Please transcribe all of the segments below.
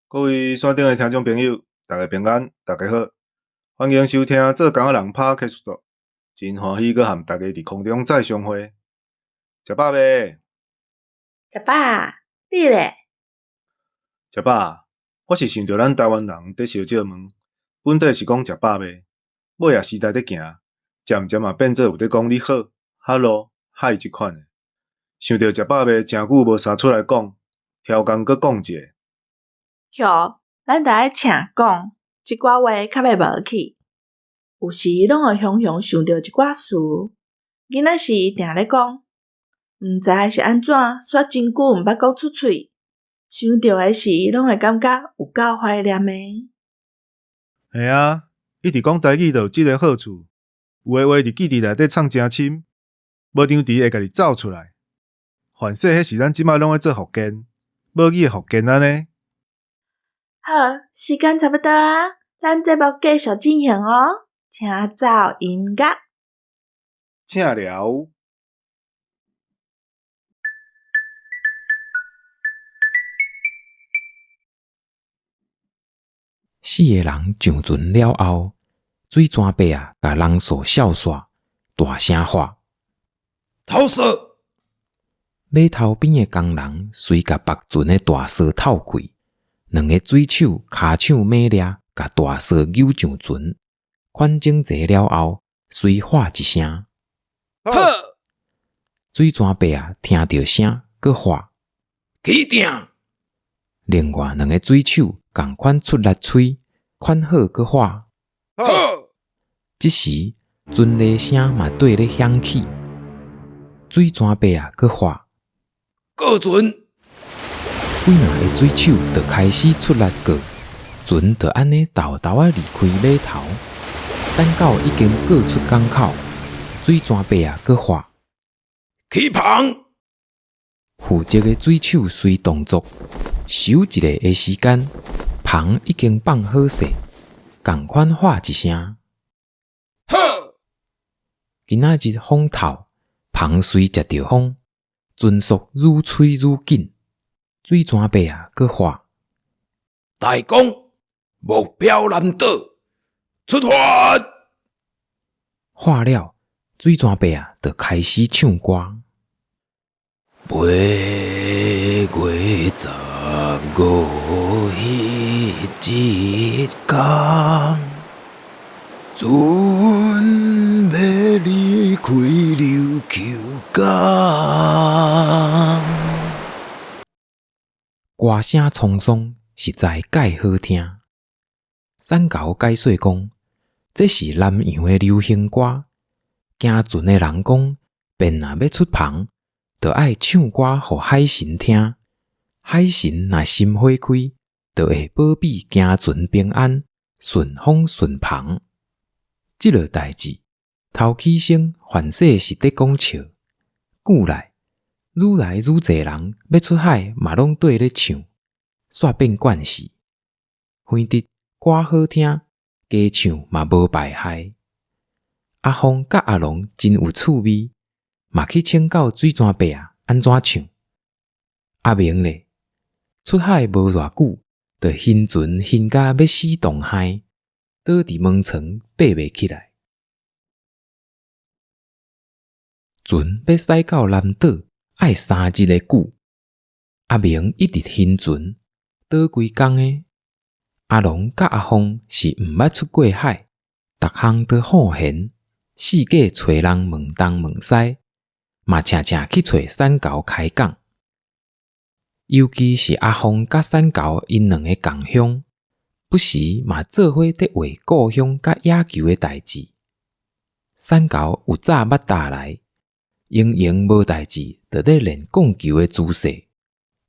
各位線頂的聽眾朋友，大家平安，大家好，歡迎收聽做工仔人 Podcast，真歡喜閣和大家佇空中再相會。食飽未？食飽，你咧？食飽。我是想著咱台灣人佇相借問，本底是講食飽未？尾仔時代佇行，漸漸嘛變做有佇講你好、Hello、Hi 這款的。想著食飽未，誠久無捎出來講，超工閣講一下。哟，咱著愛請講，這寡話較袂無去。有時攏會雄雄想著一寡詞，囡仔時定咧講，毋知是按怎，煞真久毋捌講出喙。想著的時，攏會感覺有夠懷念的。嘿啊，一直講台語就有這个好處，有的話佇記憶內底藏誠深，無當時會家己走出來。凡勢彼是咱這擺攏咧做福建，母語的福建按呢。好，時間差不多啊，咱節目繼續進行哦，請奏音樂。請聊。四个人上船了後，水泉伯仔共人數笑煞，大聲喊：偷趖！碼頭邊的工人隨共縛船的大索透開。兩个水手跤手猛掠，共大索扭上船，款整齊了後，隨喊一聲：好！水泉伯仔聽著聲，閣喊：起碇！另外兩个水手仝款出力催，款好閣喊：好！這時，船螺聲嘛綴咧響起，水泉伯仔閣喊：過船！幾若个水手就開始出力過，船就按呢沓沓仔離開碼頭。等到已經過出港口，水泉伯仔閣喊：起帆！負責的水手隨動作，收一下的時間，帆已經放好勢，仝款喊一聲：好！今仔日風透，帆隨食著風，船速愈吹愈緊。水泉伯仔閣喊：大公，目標南島，出發！喊了，水泉伯仔就開始唱歌。八月十五彼一工，船欲離開琉球港。歌聲滄桑，實在蓋好聽。瘦猴解說講，這是南洋的流行歌。行船的人講，便若欲出帆，就愛唱歌予海神聽。海神若心花開，就會保庇行船平安，順風順帆。這落代誌，頭起先凡勢是佇講笑，久來愈來愈濟人欲出海嘛攏綴咧唱，煞變慣勢。反正歌好聽，加唱嘛無敗害。阿鳳佮阿龍真有趣味，嘛去請教水泉伯仔按怎唱。阿明咧，出海無偌久，就暈船暈甲欲死當害，倒佇門床爬袂起來。船欲駛到南島，愛3日的久。阿明一直暈船，倒規工的。阿龍佮阿鳳是毋捌出過海，逐項都好閒，四界揣人問東問西，嘛常常去揣瘦猴開講。尤其是阿鳳佮瘦猴𪜶兩个仝鄉，不時嘛做伙佇畫故鄉佮野球的代誌。瘦猴有早捌搭來，閒閒無代誌，就咧練摃球的姿勢，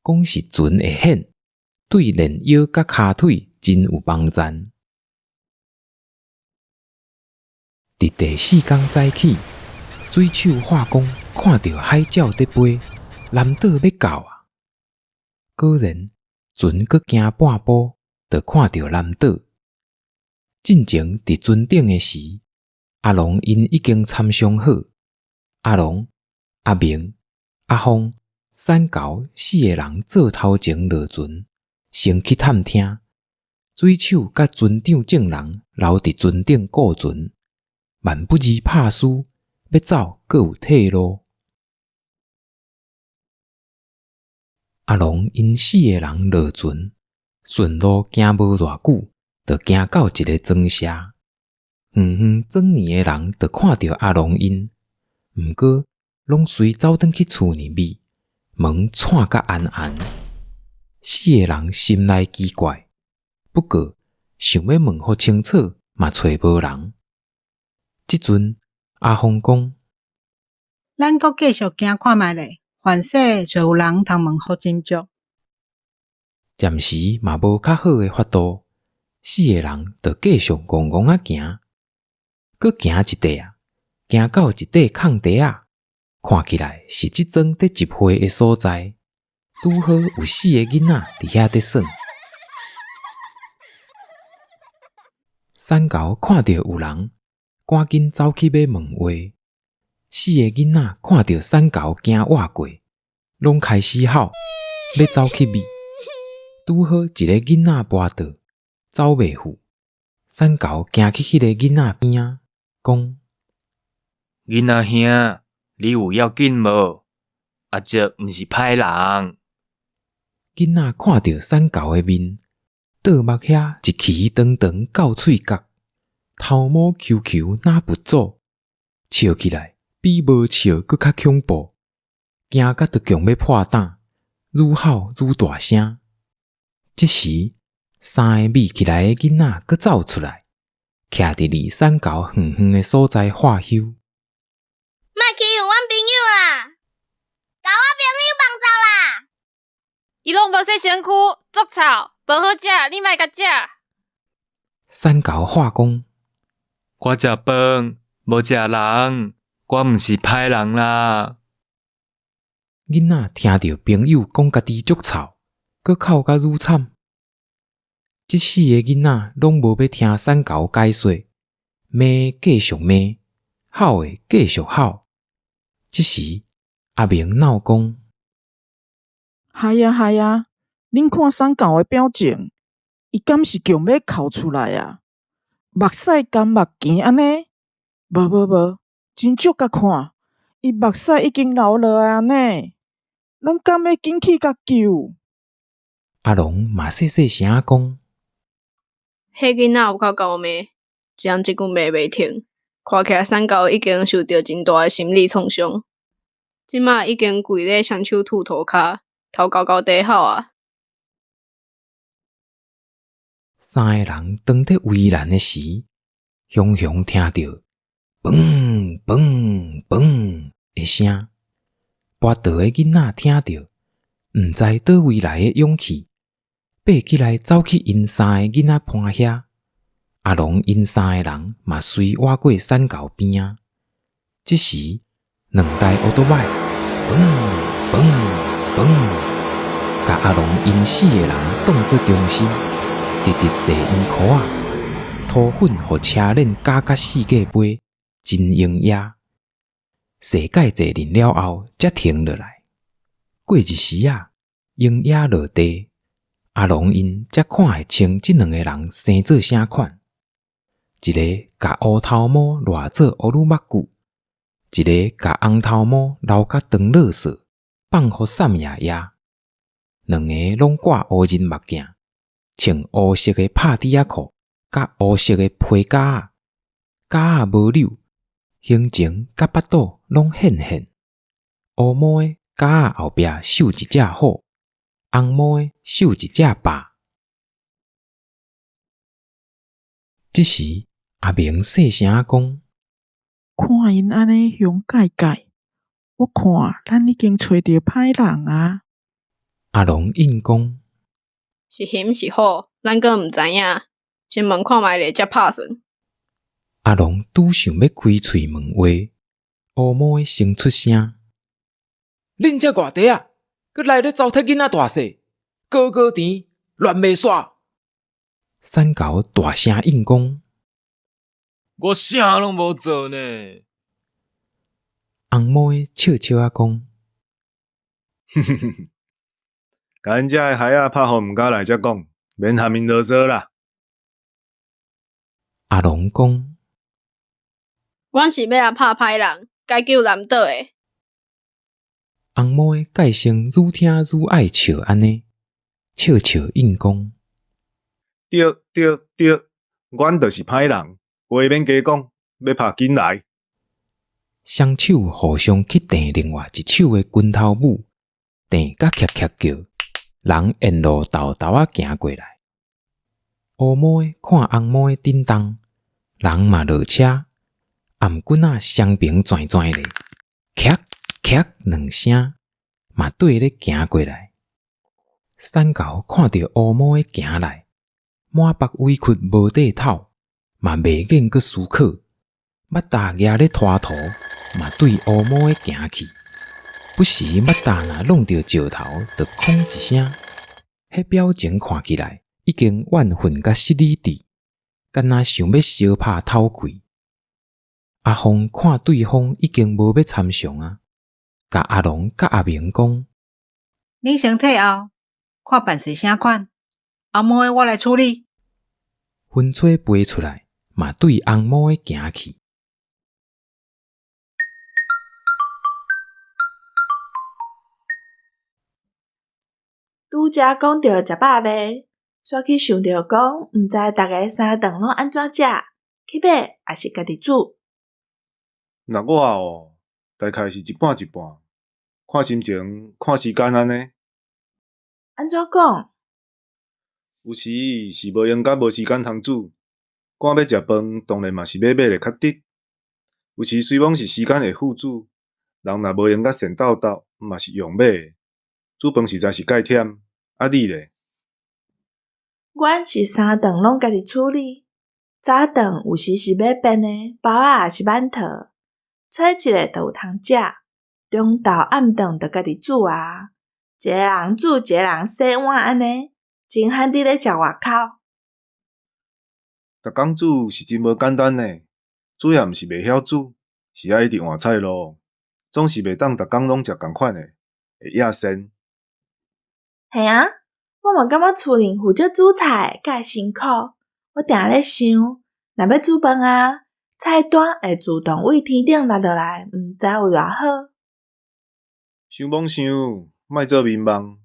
講是船會險，對練腰佮跤腿真有幫助。佇第四工早起，水手喊講看著海鳥佇飛，南島欲到啊！果然，船閣行半步，就看著南島。進前佇船頂的時，阿龍𪜶已經參商好。阿龍、阿明、阿鳳、瘦猴四个人做頭前落船，先去探聽，水手佮船長眾人留佇船頂顧船，萬不二拍輸，欲走閣有退路。阿龍𪜶四个人落船，順路行無偌久，就行到一个庄社。遠遠庄里的人就看著阿龍𪜶，毋過攏隨走轉去厝內面，門閂甲嚴嚴。四个人心內奇怪，不過想欲問予清楚，嘛揣無人。這陣阿鳳講：咱閣繼續行看覓咧，凡勢揣有人通問予斟酌。暫時嘛無較好的法度，四个人就繼續戇戇仔行，閣行一塊仔，行到一塊空地仔，看起來是這莊佇集會的所在，拄好有四个囡仔佇遐佇耍。瘦猴看著有人，趕緊走去欲問話。四个囡仔看著瘦猴驚倚過，攏開始吼，欲走去覕。拄好一个囡仔跋倒，走袂赴。瘦猴行去彼个囡仔邊仔，講：囡仔兄，你有要緊無？阿叔毋是歹人。囡仔看著瘦猴的面，倒目遐一頎長長到喙角，頭毛虯虯若佛祖，笑起來比無笑閣較恐怖，驚甲都強欲破膽，愈吼愈大聲。這時，三个覕起來的囡仔閣走出來，徛佇離瘦猴遠遠的所在喝休。莫欺負阮朋友啦！共我朋友放走啦！伊攏無洗身軀，足臭，無好食，你莫共食。瘦猴喝講：我食飯，無食人，我毋是歹人啦。囡仔聽著朋友講家己足臭，閣哭甲愈慘。這四个囡仔攏無欲聽瘦猴解說，罵繼續罵，吼的繼續吼。這時阿明鬧講：係啊係啊，恁看瘦猴的表情，伊敢是強欲哭出來啊？目屎乾目墘按呢？無無無，真足共看，伊目屎已經流落來啊呢！咱敢欲緊去共救？阿龍嘛細細聲講：彼囡仔有夠猴罵，一人一句罵袂停，看起來瘦猴已經受著真大的心理創傷，這馬已經跪咧雙手揬塗跤，頭厚厚地吼啊！三个人當佇為難的時，雄雄聽著砰砰砰的聲，跋倒的囡仔聽著，毋知佗位來的勇氣，爬起來走去𪜶三个囡仔伴遐。阿龍𪜶三个人嘛隨倚過瘦猴邊仔。這時，兩台烏多擺，砰砰砰，共阿龍𪜶四个人當做中心，直直踅圓箍仔，塗粉予車輪絞甲四界飛，真用壓。踅蓋濟陣了後，才停落來。過一時仔，鷹仔落地，阿龍𪜶才看會清這兩個人生做啥款。一个共烏頭毛賴做烏魯目骨，一个共紅頭毛留甲長垃圾，放予三爺爺。兩个攏掛烏仁目鏡，穿烏色的拍底仔褲，佮烏色的皮夾仔，夾仔無紐，胸前佮腹肚攏現現。烏毛的夾仔後壁繡一隻虎，紅毛的繡一隻豹。這時，阿明細聲講：看𪜶按呢凶蓋蓋，我看咱已經揣著歹人啊！阿龍應講：是熊是虎，咱閣毋知影，先問看覓咧，才拍算。阿龍拄想欲開喙問話，烏毛的先出聲：恁這外地仔，閣來咧糟蹋囡仔大細，高高甜，亂袂煞！瘦猴大聲應講：我啥攏無做呢。紅毛的笑笑仔講：哼哼哼，共𪜶遮的孩仔拍予毋敢來遮講，免含𪜶囉嗦啦。阿龍講：阮是欲來拍歹人，解救南島的。翁某的介性愈聽愈愛笑按呢，笑笑應講：對對對，阮就是歹人，話免加講，欲拍緊來。雙手互相去掟另外一手的拳頭母，掟甲喀喀叫，人沿路沓沓仔行過來。烏毛的看紅毛的振動，人嘛落車，頷頸仔雙爿轉轉咧，喀喀兩聲，嘛綴咧行過來。瘦猴看著烏毛的行來，滿腹委屈無地透，嘛袂癮閣思考，腹罩夯咧拖塗，嘛對烏毛的行去。不時腹罩若弄著石頭，就哐一聲，彼表情看起來已經怨恨甲失理智，敢若想欲相拍討氣。阿鳳看對方已經無欲參詳啊，共阿龍佮阿明講：恁先退後，看辦事啥款，紅毛的我來處理。雲吹飛出來，嘛對紅毛的行去。拄才講著食飽未？煞去想著講，毋知逐家三頓攏按怎食，去買抑是家己煮？若我哦，大概是一半一半，看心情、看時間按呢。按怎講？有時是無閒佮無時間通煮，趕欲食飯，當然嘛是欲買咧較直。有時雖罔是時間會付煮，人若無閒佮跣鬥鬥，嘛是用買的。煮飯實在是蓋忝，啊你咧？阮是三頓攏家己處理，早頓有時是買便的，包仔抑是饅頭，揣一下就有通食。中晝暗頓就家己煮啊，一個人煮，一個人洗碗按呢，真罕佇咧食外口。逐工煮是真無簡單呢，主要毋是袂曉煮，是愛一直換菜路，總是袂當逐工攏食仝款的，會厭跣。嘿啊，我嘛感覺厝裡負責煮菜的蓋辛苦。我定咧想，若欲煮飯啊，菜單會自動對天頂落落來，毋知有偌好。想罔想，莫做眠夢，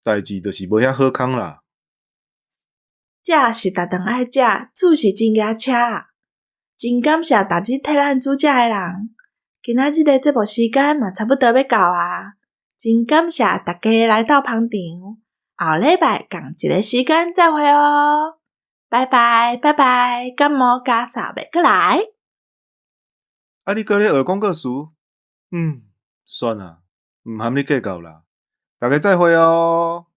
代誌就是無遐好康啦。食是逐頓愛食，煮是真額車。真感謝逐日替咱煮食的人。今仔日的節目時間嘛差不多欲到啊，真感謝大家來到捧場。後禮拜仝一个時間再會哦，拜拜拜拜，感冒咳嗽袂閣來。啊，你閣咧學廣告詞？算啦，毋含你計較啦。大家再會哦。